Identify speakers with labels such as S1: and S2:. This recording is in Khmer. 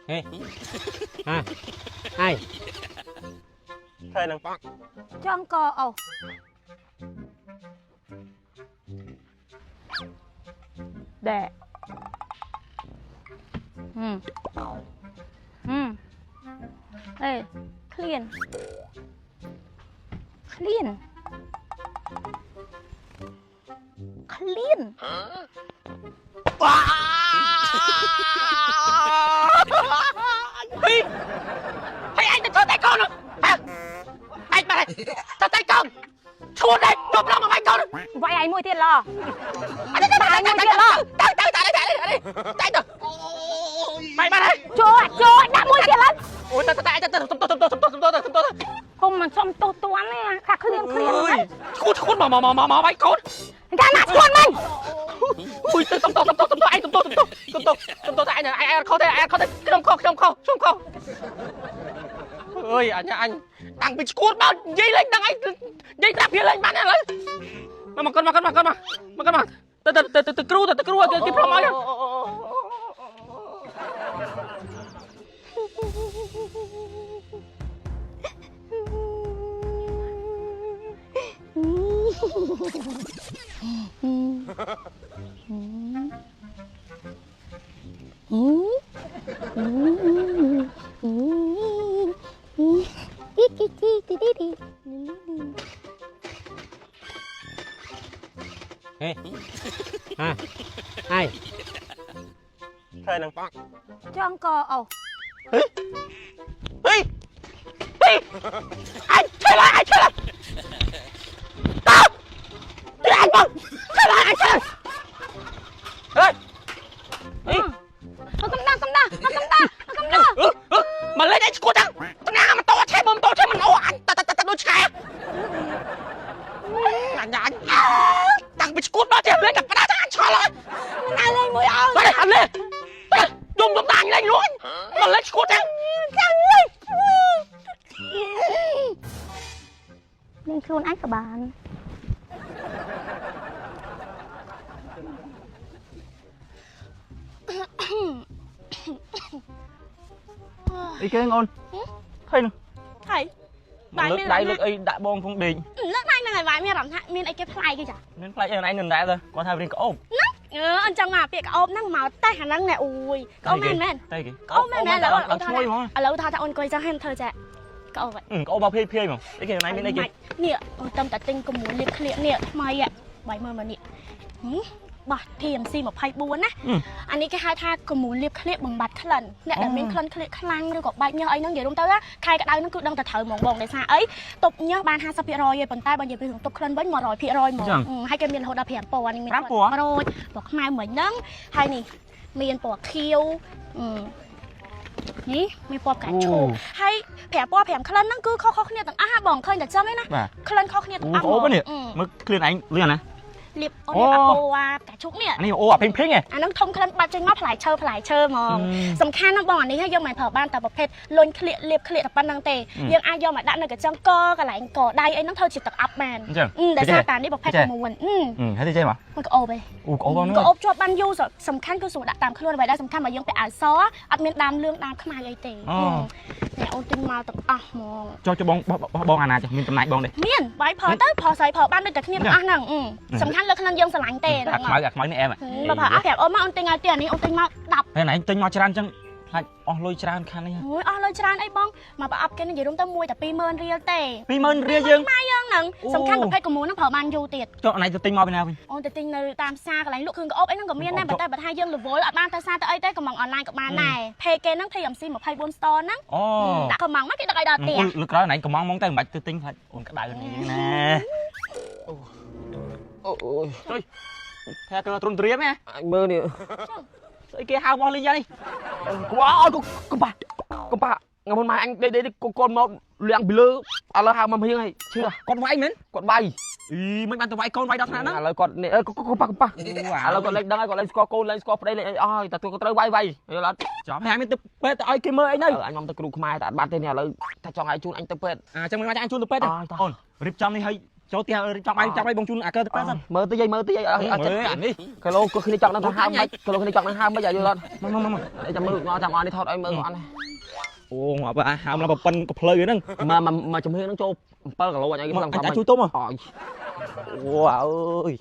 S1: ហេហាហើយ
S2: ថៃនឹង
S3: ចង់កអូដែរហឹមហឹមអេឃ្លានឃ្លានឃ្លាន
S1: ហីហើយអញទៅធ្វើតែកូនហ៎អញបាត់ហើយធ្វើតែកូនឈួតដែរជប់ដល់មកបាយកូន
S3: វាយឯងមួយទៀតឡ
S1: អត់ទៅទៅទៅទៅទៅទៅទៅបាយបាត់ហើយ
S3: ចូលចូលដាក់មួយទៀតឡើយ
S1: អូទៅទៅទៅទៅសុំទោសសុំទោសសុំទោសសុំទោសសុំទោស
S3: គុំមិនសុំទោសតាន់ទេខាឃ្លានឃ្លាន
S1: ឈួតឈួតមកមកមកមកបាយកូន
S3: កាណាឈួនមិញ
S1: អូយទៅសុំទោសសុំទោសសុំទោសឯងសុំទោសសុំទោសសុំទោសសុំទោសតែឯងឯងអត់ខុសទេឯងអត់ខុសទេខ្ញុំខុសខ្ញុំខុសខ្ញុំខុសអើយអញអញតាំងពីឈួតមកនិយាយលេងដឹងឯងនិយាយត្រាប់វាលេងបានឥឡូវមកមកកូនមកកូនមកកូនមកមកកូនមកទៅទៅទៅទៅគ្រូទៅទៅគ្រូគេគេផ្លុំឲ្យ
S3: ទីទីទីទីទី
S1: ហេហាហើយ
S2: ថៃនឹង
S3: ចង់កអូ
S1: ហេហេហេអញឆ្លើយអញឆ្លើយតើទីអញមកឆ្លើយអញឆ្លើយហេហេ
S3: កំដាកំដាកំដាកំដា
S1: មកលេងអីឈួតហ្នឹងណាមកតឆេមកតឆេមិនអូអញតតតដូចឆ្កែអញអញតាំងពីឈួតមកចេះលេងតែផ្ដាច់អញឆ្លហើយ
S3: ណាលេងមួយអើ
S1: បាទអត់លេងយំយំតាអញលេងលួចមកលេងឈួតហ្នឹង
S3: ចាំលេងលេងខ្លួនអញក៏បាន
S2: អីគេអូនថៃនឹង
S4: ថៃបាយ
S2: លើក
S4: មាន
S2: ដៃលើកអីដាក់បងផងដេក
S4: លើកដៃហ្នឹងហើយបាយមានអារម្មណ៍ថាមានអីគេប្លែកគេចា
S2: មានប្លែកអីណៃនឹងដែរទៅគាត់ថារៀនក្អូប
S4: អឺអញ្ចឹងមកពាក្យក្អូបហ្នឹងមកតេះអាហ្នឹងណែអូយក្អូបមែនមែន
S2: តែគេ
S4: ក្អូបមែនមែនឥឡូវ
S2: ដល់ឈ្ងុយហ្មង
S4: ឥឡូវថាថាអូនអង្គុយចឹងហើយធ្វើចាក្អូប
S2: ក្អូបមកភេភេហ្មងអីគេណៃមានអីគេ
S4: នេះអូនតំតែទិញកមួលៀបក្លៀកនេះថ្មីបាយមើលមកនេះបោះ TMC 24ណាអានេះគេហៅថាកមួលៀបក្លៀកបំបត្តិក្លិនអ្នកដែលមានក្លិនក្លៀកខ្លាំងឬក៏បែកញើសអីហ្នឹងនិយាយរួមទៅខែក្តៅហ្នឹងគឺដឹងតែត្រូវហ្មងបងដោយសារអីទប់ញើសបាន 50% ឯងប៉ុន្តែបើនិយាយពីរឿងទប់ក្លិនវិញ 100% ហ្មងហើយគេមានរហូតដល់5ពណ៌នេះមានពណ៌ក្រូចពណ៌ខ្មៅមិញហ្នឹងហើយនេះមានពណ៌ខៀវនេះមានពណ៌ផ្កាឈូកហើយ5ពណ៌5ក្លិនហ្នឹងគឺខុសៗគ្នាទាំងអស់ហ่าបងឃើញតែចឹងឯណាក្លិនខុសគ្នាទាំងអស់
S2: ក្អូបនេះមើលក្លៀនឯងលឿនណា
S4: លៀបអូនអាពណ៌ផ្កាឈូកនេះ
S2: អានេះអូអាភេងភេង
S4: អាហ្នឹងធំក្លិនបាត់ចេញមកផ្លែឈើផ្លែឈើហ្មងសំខាន់ណាស់បងអានេះយើងមិនប្រើបានតែប្រភេទលុញក្លៀកលៀបក្លៀកតែប៉ុណ្្នឹងទេយើងអាចយកមកដាក់នៅកញ្ចឹងកកន្លែងកដៃអីហ្នឹងធ្វើជាទឹកអប់បានដោយសារតានេះប្រភេទមួយ
S2: ហើយទេចេះមក
S4: មកក្អូបឯង
S2: អូក្អូបបង
S4: ក្អូបជាប់បានយូរសំខាន់គឺស្រួលដាក់តាមខ្លួនអ្វីដែលសំខាន់បើយើងពាក់អាវសអត់មានដើមលឿងដើមខ្មៅអីទេនេះអូនទិញមកទាំងអស់ហ្មង
S2: ចុះចុះបងបងអាណាចុះមានចំណែកបងទេ
S4: មានបាយផលទៅផលស្រីផលបានដូចតែគ្នាទាំងអស់ហ្នឹងសំខាន់លើក្លិនយើងស្រឡាញ់ទេ
S2: អាខ្មៅអាខ្មៅនេះអែម
S4: បើប្រើអស់ប្រាប់អូនមកអូនទិញឲ្យទៀតអានេះអូនទិញមក10
S2: ហើយណៃទិញមកច្រើនចឹងខ្លាចអស់លុយច្រើនខាងនេះ
S4: អូយអស់លុយច្រើនអីបងមកប្រអប់គេនិយាយរួមទៅមួយតែ20000រៀលទេ
S2: 20000រៀលយើង
S4: ម៉ែយើងហ្នឹងសំខាន់ប្រភេទកមួនហ្នឹងប្រើបានយូរទៀត
S2: ចុះណៃទៅទិញមកពីណាវិញ
S4: អូនទៅទិញនៅតាមផ្សារកន្លែងលក់គ្រឿងក្អូបអីហ្នឹងក៏មានដែរតែបើថាយើងរវល់អត់បានទៅផ្សារទៅអីទេកំងអនឡាញក៏បានដែរផេគេហ្នឹង TMC 24 store ហ្នឹង
S2: អូ
S4: ដាក់កំងមកគេដឹកឲ្យដល់ផ្ទះ
S2: លើក្រោយណៃកំងមកទៅមិនបាច់ទៅទិញខ្លាចអូនក្តៅនេះណា
S1: អូអូយ
S2: ចុយថាគឺទ្រុនទ្រាមហ៎
S1: អញមើលនេះ
S2: ស្អីគេហៅមកលេងយ៉ាងនេះ
S1: គួអើយកុំប៉ះកុំប៉ះថ្ងៃមុនម៉ែអញដេកដេកកូនមកលៀងពីលើឥឡូវហៅមកហៀងហើយឈឺ
S2: គាត់វាយមែន
S1: គាត់វាយ
S2: អីមិនបានទៅវាយកូនវាយដល់ថ្នាក់ហ្នឹង
S1: ឥឡូវគាត់នេះកុំប៉ះកុំប៉ះឥឡូវគាត់លេងដឹងហើយគាត់លេងស្គាល់កូនលេងស្គាល់ប្តីលេងអីអស់ហើយតែគាត់ត្រូវវាយវាយយល់អត់
S2: ចំហើយមានទៅពេទ្យទៅឲ្យគេមើលអីនៅ
S1: អញមកទៅគ្រូខ្មែរតែអត់បាត់ទេនេះឥឡូវតែចង់ឲ្យជូនអញទៅពេទ្យ
S2: អញ្ចឹងមិនអាចអញជូនទៅពេទ្យទេអូនរៀបចំនេះឲ្យ
S5: ចូលផ្ទះចង់បាយចង់បាយបងជូនអាកើទៅប៉ែសិន
S1: មើលតិចមើលតិចអត់
S5: មើលអានេះ
S1: គីឡូគឺគ្នាចង់ដឹងថាហើមមិនគីឡូគ្នាចង់ដឹងហើមមិនឲ្យយល់អត់
S5: មកមកមក
S1: ចាំមើលងចាំអត់នេះថតឲ្យមើលអត់
S5: អូងាប់អាហើមឡើងប្រប៉ិនកផ្លូវហ្នឹង
S1: មកមកចំហៀងហ្នឹងចូល7គីឡូអញឲ្យគេ
S5: មក
S1: ឡើង
S5: អញជួយទុំ
S1: អូអើយ